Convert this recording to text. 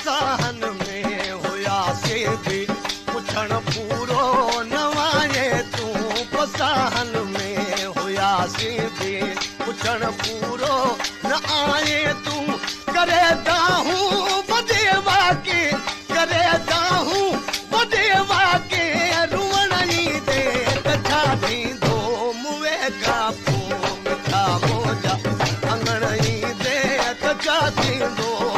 پساهن ۾ هئاسين به پڇڻ پورو نه آئين تون. پساهن ۾ هئاسين به پڇڻ پورو نه آئين تون. ڪري دانهون وڏي واڪي، ڪري دانهون وڏي واڪي، روئڻ ايندي ته ڇا ٿيندو موئي کان پوء مٺا منهنجا اڱڻ ايندي ته ڇا ٿيندو.